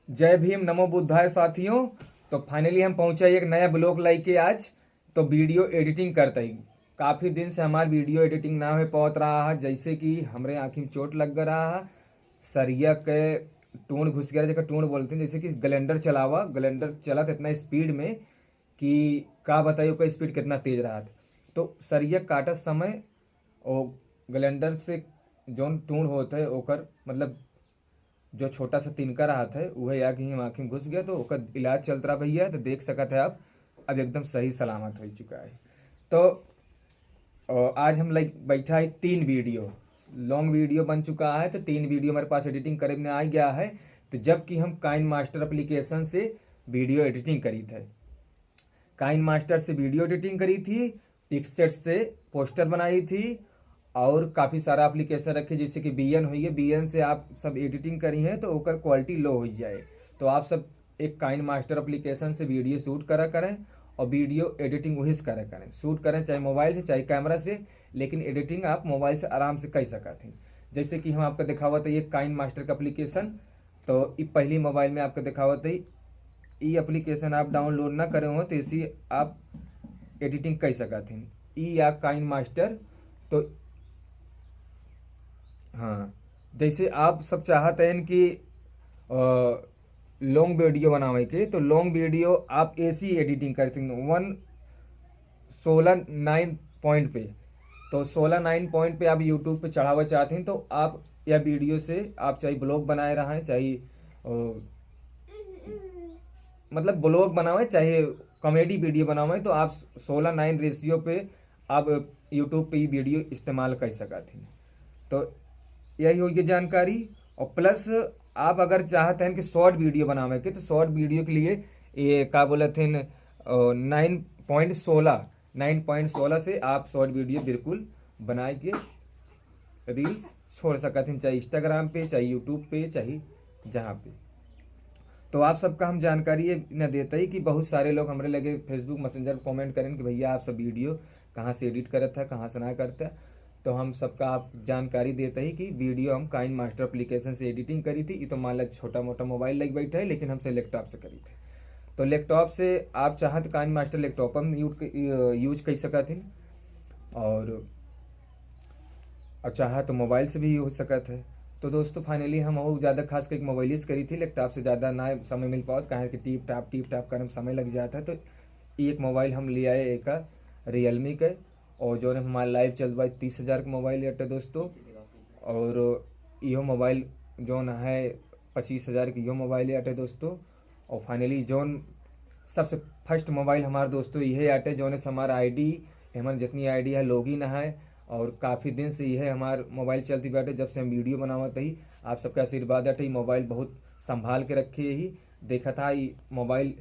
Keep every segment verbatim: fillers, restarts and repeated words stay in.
जय भीम, नमो बुद्धाय साथियों। तो finally हम पहुँचे एक नया vlog लेके आज। तो video editing करते ही काफ़ी दिन से हमार video editing ना हो पावत रहा है, जैसे कि हमरे आँखी में चोट लग गया रहा है, सरिया के टूण घुस गया, जेकर टूण बोलते हैं, जैसे कि ग्लेंडर चलावा, ग्लेंडर चलत इतना speed में कि का बताई ओकर speed कितना तेज रहत। तो सरिया काटत समय ओ ग्लेंडर से जौन टूण होत है ओकर मतलब जो छोटा सा तिनका रहत है उहे आके ही आँखी में घुस गया, तो ओकर इलाज चलत रहा भैया, तो देख सकत है आप अब एकदम सही सलामत हो चुका है। तो अ, आज हम लाइक बैठा है तीन video, long video बन चुका है, तो तीन video हमारे पास editing करे में आ गया है। तो जबकि हम काइन मास्टर एप्लीकेशन से video editing करी थे, काइन मास्टर से video editing करी थी, पिक्सेट से पोस्टर बनाई थी और काफ़ी सारा एप्लीकेशन रखे, जैसे कि बीएन हुई है, बीएन से आप सब एडिटिंग करी हैं तो ओकर क्वालिटी लो हो जाए। तो आप सब एक काइन मास्टर एप्लीकेशन से वीडियो शूट करा करें और वीडियो एडिटिंग वही से करा करें, शूट करें चाहे मोबाइल से चाहे कैमरा से, लेकिन एडिटिंग आप मोबाइल से आराम से कर सकत हैं। जैसे कि हम आपको दिखावत है ये काइन मास्टर का एप्लीकेशन, तो ई पहली मोबाइल में आपको दिखावत है, ई एप्लीकेशन आप डाउनलोड ना करे हो तो इसी आप एडिटिंग कर सकत हैं। ई या काइन मास्टर। तो हाँ, जैसे आप सब चाहत हैं कि लॉन्ग वीडियो बनावे के, तो लॉन्ग वीडियो आप ऐसी एडिटिंग कर सकते हैं वन सोलह नाइन पॉइंट पे। तो सोलह नाइन पॉइंट पे आप यूट्यूब पे चढ़ावे चाहते हैं तो आप यह वीडियो से आप चाहे ब्लॉग बनाए रहें, चाहे अ, मतलब ब्लॉग बनावे, चाहे कॉमेडी वीडियो बनावे, तो आप सोलह नाइन रेशियो पे आप यूट्यूब पे ही वीडियो इस्तेमाल कर सकत हैं। तो यही हो गई जानकारी। और प्लस आप अगर चाहते हैं कि शॉर्ट वीडियो बनावे के, तो शॉर्ट वीडियो के लिए ये का बोलत हैं, नाइन पॉइंट सोलह, नाइन पॉइंट सोलह से आप शॉर्ट वीडियो बिल्कुल बनाए के रील्स छोड़ सकत हैं, चाहे इंस्टाग्राम पे, चाहे यूट्यूब पे, चाहे जहाँ पे। तो आप सबका हम जानकारी ये न देते ही कि बहुत सारे लोग हमरे लगे फेसबुक मैसेंजर कमेंट करें कि भैया आप सब वीडियो कहाँ से एडिट करत है, कहाँ से ना करत है। तो हम सबका आप जानकारी देते ही कि वीडियो हम काइन मास्टर एप्लीकेशन से एडिटिंग करी थी। ये तो मान लो छोटा मोटा मोबाइल लग बैठा है, लेकिन हमसे लैपटॉप से करी थे। तो लैपटॉप से आप चाहत काइन मास्टर लैपटॉप में यूज यूज कर सकत हैं और और चाहे तो मोबाइल से भी हो सकत है। तो दोस्तों, फाइनली हम और ज़्यादा खास करके मोबाइल से करी थी, लैपटॉप से ज़्यादा ना समय मिल पावत, काहे कि टीप टाप टीप टाप करे में समय लग जाता है। तो एक मोबाइल हम ले आए एक रियलमी के, और जौन हमारे लाइव चल बा तीस हज़ार के मोबाइल अटे दोस्तों, और इहो मोबाइल जौन है पच्चीस हज़ार के इहो मोबाइल अटे दोस्तों। और फाइनली जौन सबसे फर्स्ट मोबाइल हमार दोस्तों इहे आटे, जौन से हमार आईडी, हमार जितनी आईडी है लॉगिन है, और काफ़ी दिन से इहे हमार मोबाइल चलती बाटे। जब से हम वीडियो बनावत ही, आप सबके आशीर्वाद आटे, ई मोबाइल बहुत संभाल के रखे ही। देखत हा, ई मोबाइल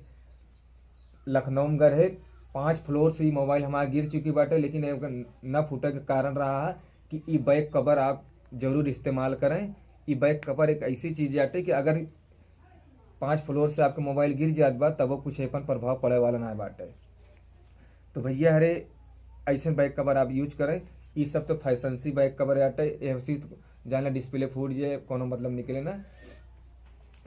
लखनऊ में घर है, पाँच फ्लोर से ई मोबाइल हमार गिर चुकी बाटे, लेकिन एकर न फूटे के कारण रहा है कि ई बैक कवर आप जरूर इस्तेमाल करें। ई बैक कवर एक ऐसी चीज़ आटे कि अगर पाँच फ्लोर से आपके मोबाइल गिर जात बा, तबो कुछ एपन प्रभाव पड़े वाला ना बाटे। तो भैया हरे, ऐसे बैक कवर आप यूज करें। ई सब तो फैंसी बैक कवर आटे, ऐसी तो जान ला डिस्प्ले फूट जाए, कोनो मतलब निकले ना।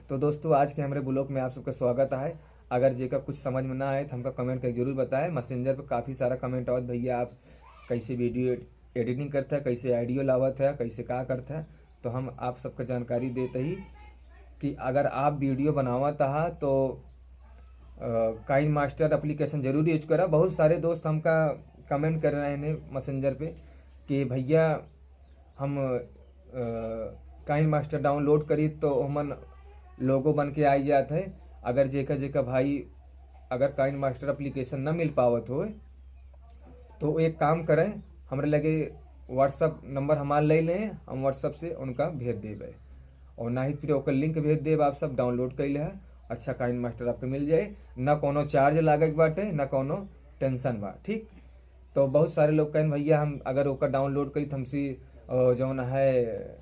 तो दोस्तों, आज के हमरे ब्लॉग में आप सबका स्वागत है। अगर जेका कुछ समझ में ना आए तो हमका कमेंट करके जरूर बताएं। मैसेंजर पे काफ़ी सारा कमेंट आवत, भैया आप कैसे वीडियो एडिटिंग करते हैं, कैसे आइडियो लावत है, कैसे का करते हैं। तो हम आप सबका जानकारी देते ही कि अगर आप वीडियो बनावत हा तो काइन मास्टर एप्लीकेशन जरूर यूज करा। बहुत सारे दोस्त हमका कमेंट कर रहे हैं मैसेंजर पे कि भैया हम काइन मास्टर डाउनलोड करी तो हमन लोगो बन के आई जात है। अगर जेका जेका भाई अगर काइन मास्टर एप्लीकेशन न मिल पावत होए तो एक काम करें, हमरे लगे WhatsApp नंबर हमार ले लें, हम WhatsApp से उनका भेज देबे, और ना ही फिर ओकर लिंक भेज देब, आप सब डाउनलोड कर ले। अच्छा काइन मास्टर आपके मिल जाए, ना कोनो चार्ज लागे के बाटे, ना कोनो टेंशन बा। ठीक, तो बहुत सारे लोग कहें भैया हम अगर ओकर डाउनलोड करी तो हमसे अ, जौन है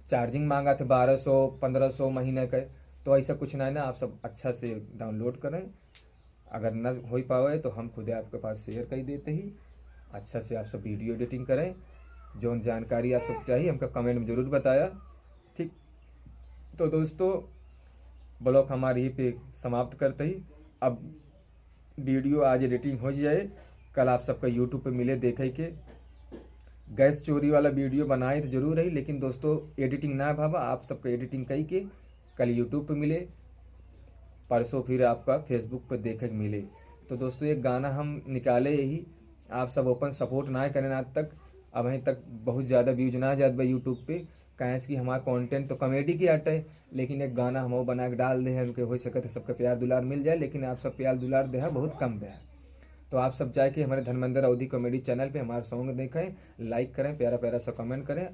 चार्जिंग मांगा थे बारह सौ पन्द्रह सौ महीने के, तो ऐसा कुछ ना है ना, आप सब अच्छा से डाउनलोड करें। अगर न हो पावे तो हम खुदे आपके पास शेयर कर देते ही। अच्छा से आप सब वीडियो एडिटिंग करें, जौन जानकारी आप सब चाहिए हमका कमेंट में जरूर बताया। ठीक, तो दोस्तों, ब्लॉग हमार यही पे समाप्त करते ही। अब वीडियो आज एडिटिंग हो जाए, कल आप सबका यूट्यूब पे मिले देखे के। गैस चोरी वाला वीडियो बनाए तो जरूर रही, लेकिन दोस्तों एडिटिंग ना भावा, आप सबका एडिटिंग कई के कल यूट्यूब पे मिले, परसों फिर आपका फेसबुक पे देखे के मिले। तो दोस्तों एक गाना हम निकाले यही, आप सब ओपन सपोर्ट ना करें आज तक, अबहीं तक बहुत ज़्यादा व्यूज ना जात बा यूट्यूब पे, काहे से कि हमार कंटेंट तो कॉमेडी के आटे, लेकिन एक गाना हम बना के डाल दे हैं, उनके हो सकत है सबके प्यार दुलार मिल जाए, लेकिन आप सब प्यार दुलार दे हैं बहुत कम बे है। तो आप सब जाके हमारे धर्मेंद्र अवधी कॉमेडी चैनल पे हमारा सॉन्ग देखें, लाइक करें, प्यारा प्यारा सा कमेंट करें,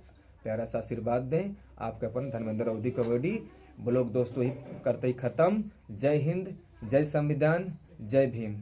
प्यारा सा आशीर्वाद दें। आपके अपन धर्मेंद्र अवधी कॉमेडी ब्लॉग दोस्तों ही करते ही ख़त्म। जय हिंद, जय संविधान, जय भीम।